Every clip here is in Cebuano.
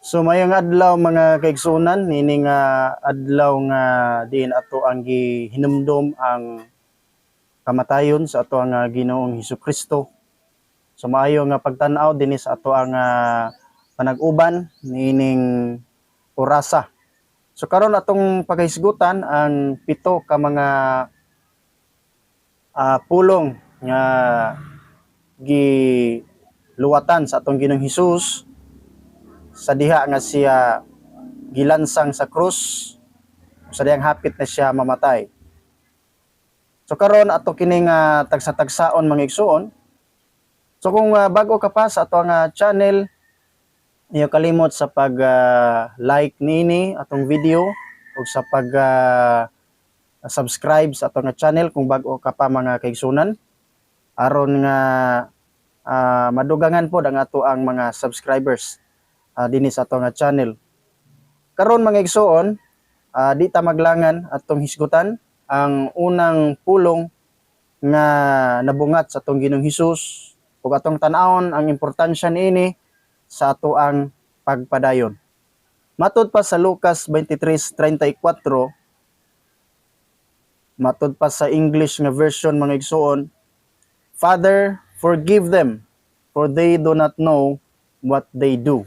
So mayong adlaw, mga kaigsuonan, nining adlaw nga diin ato ang gihinumdom ang kamatayon sa ato ang Ginoong Hesus Kristo. So maayo nga pagtan-aw dinhi sa ato ang panag-uban niining orasa. So karon atong paghisgutan ang pito ka mga pulong nga giluwatan sa atong Ginoong Hesus sa diha nga siya gilansang sa krus, sa dihang hapit na siya mamatay. So karon ato kining tagsa-tagsaon, mga igsuon. So kung bago ka pa sa ato nga channel, iyo kalimot sa pag like niini atong video ug sa pag subscribe sa ato nga channel kung bago ka pa, mga kaigsunan, aron nga madugangan pod ang ato ang mga subscribers dinhi sa ato nga channel. Karon, mga igsuon, di ta maglangan, atong hisgutan ang unang pulong nga nabungat sa atong Ginoong Hesus ug atong tan-awon ang importansya niini sa ato ang pagpadayon. Matod pa sa Lucas 23:34, matod pa sa English nga version, mga igsuon, "Father, forgive them, for they do not know what they do."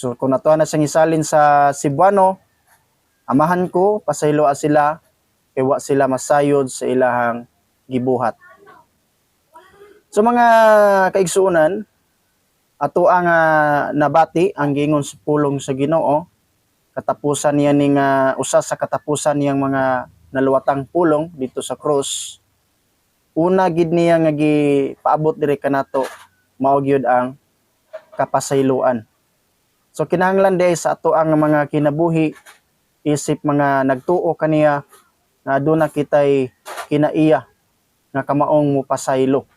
So kung ato na siyang isalin sa Cebuano, "Amahan ko, pasayloa sila, kay wa sila masayod sa ilahang gibuhat." So mga kaigsuonan, ato ang nabati ang giingon sa pulong sa Ginoo, katapusan niya ning usa sa katapusan niyang mga naluwatang pulong dito sa krus. Una gid niya nga gipaabot diri kanato mao gyud ang kapasayloan. So kinahanglan diay sa ato ang mga kinabuhi isip mga nagtuo kaniya nga aduna kitay kinaiya nga kamaong mopasaylo.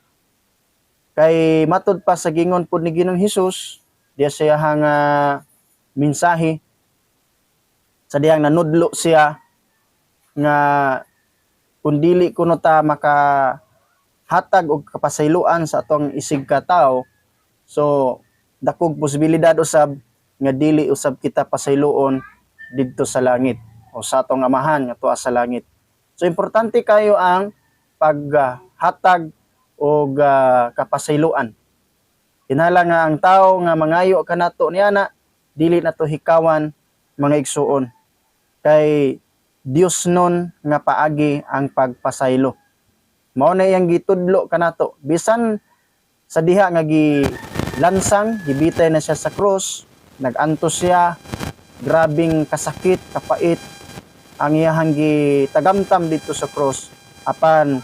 Kay matud pa sa gingon pud ni Ginoong Hesus diya sa iyahang mensahe sa dihang nanudlo siya nga kung dili kuno ta makahatag og kapasayloan sa atong isig ka tawo, so dakog posibilidad usab nga dili usab kita pasayloon didto sa langit o sa atong Amahan nga tuwa sa langit. So importante kayo ang paghatag og kapasayloan. Kinahanglan nga ang tao nga mangayo kanato niana, dili nato hikawan, mga igsuon. Kay Dios nun nga paagi ang pagpasaylo. Mao na iyang gitudlo kanato. Bisan sa diha nga gilansang, gibitay na siya sa krus, nagantos siya, grabing kasakit, kapait ang iyahang gitagamtam dito sa krus, apan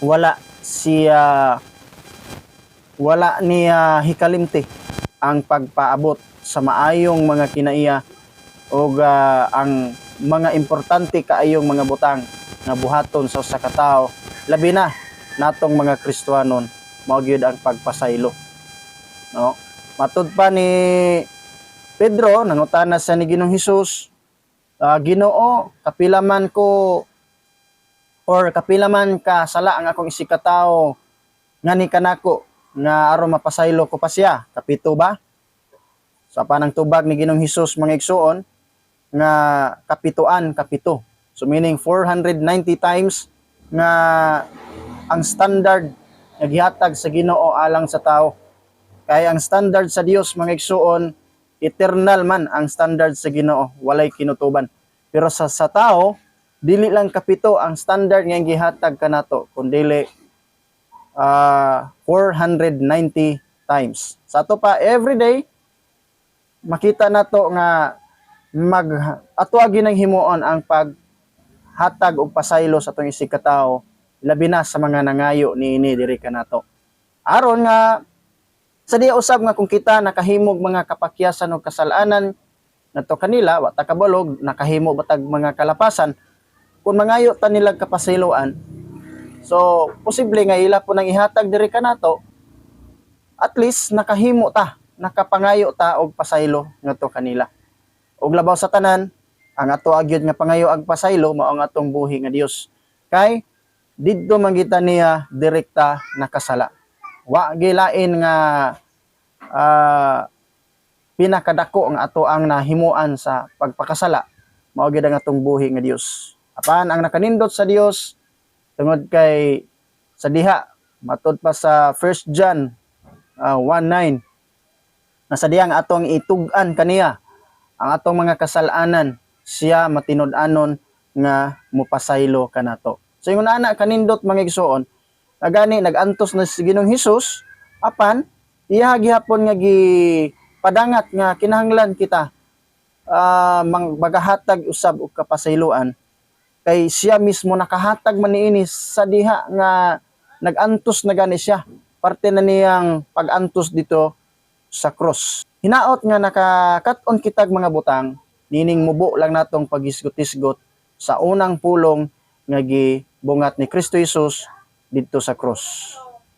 wala siya, wala niya hikalimti ang pagpaabot sa maayong mga kinaiya o ang mga importante kaayong mga butang nga buhaton sa usa ka tawo, labi na natong mga Kristohanon, mao gyud ang pagpasaylo, no? Matud pa ni Pedro, nangutana sa ni Ginoong Hesus, "Ginoo, kapila man ko or kapila man ka sala ang akong isig ka tawo ngani kanako nga aron mapasaylo ko pa siya? Kapito ba?" Sa panang tubag ni Ginoong Hesus, mga igsuon, nga kapituan kapito. So meaning 490 times nga ang standard nga gihatag sa Ginoo alang sa tao. Kaya ang standard sa Dios, mga igsuon, eternal man ang standard sa Ginoo, walay kinutuban. Pero sa tao, dili lang kapito ang standard nga gihatag kanato, kundili 490 times. Sa ato pa every day makita nato nga mag ato agi nang himuon ang paghatag og pasaylo sa atong isig ka tawo, labi na sa mga nangayo niini diri kanato. Aron nga sa diya usab nga kung kita nakahimog mga kapakyasan o kasalanan ngadto kanila, wa ta kabalog nakahimo batag mga kalapasan, kung mangayo ta nila kapasayloan, so posible nga ila po nang ihatag diri kanato, at least nakahimo ta, nakapangayo ta og pasaylo ngadto kanila. Ug labaw sa tanan, ang ato agyod nga pangayo ag pasaylo mao ang atong buhi nga Dios, kay didto man kita niya direkta nakasala. Wa gilain nga Pinakadako nga ato ang nahimuan sa pagpakasala, mao gyud ang atong buhi nga Dios. Apan ang nakanindot sa Dios, tungod kay sa diha matud pa sa 1 John 1:9 na sa diha nga atong itug-an kaniya ang atong mga kasalanan, siya matinud-anon nga mupasaylo kanato. So ingon ana kanindot, mga igsoon, nga gani nag-antos na si Ginoong Hesus, apan iya gihapon nga gipadangat nga kinahanglan kita mang magahatag usab og kapasayloan, kay siya mismo nakahatag man niini sa diha nga nag-antos na gani siya. Parte na niyang pag-antos dito sa cross. Hinaot nga nakakat-on kitag mga butang nining mubo lang natong paghisgot-hisgot sa unang pulong nga gibungat ni Kristo Jesus didto sa cross.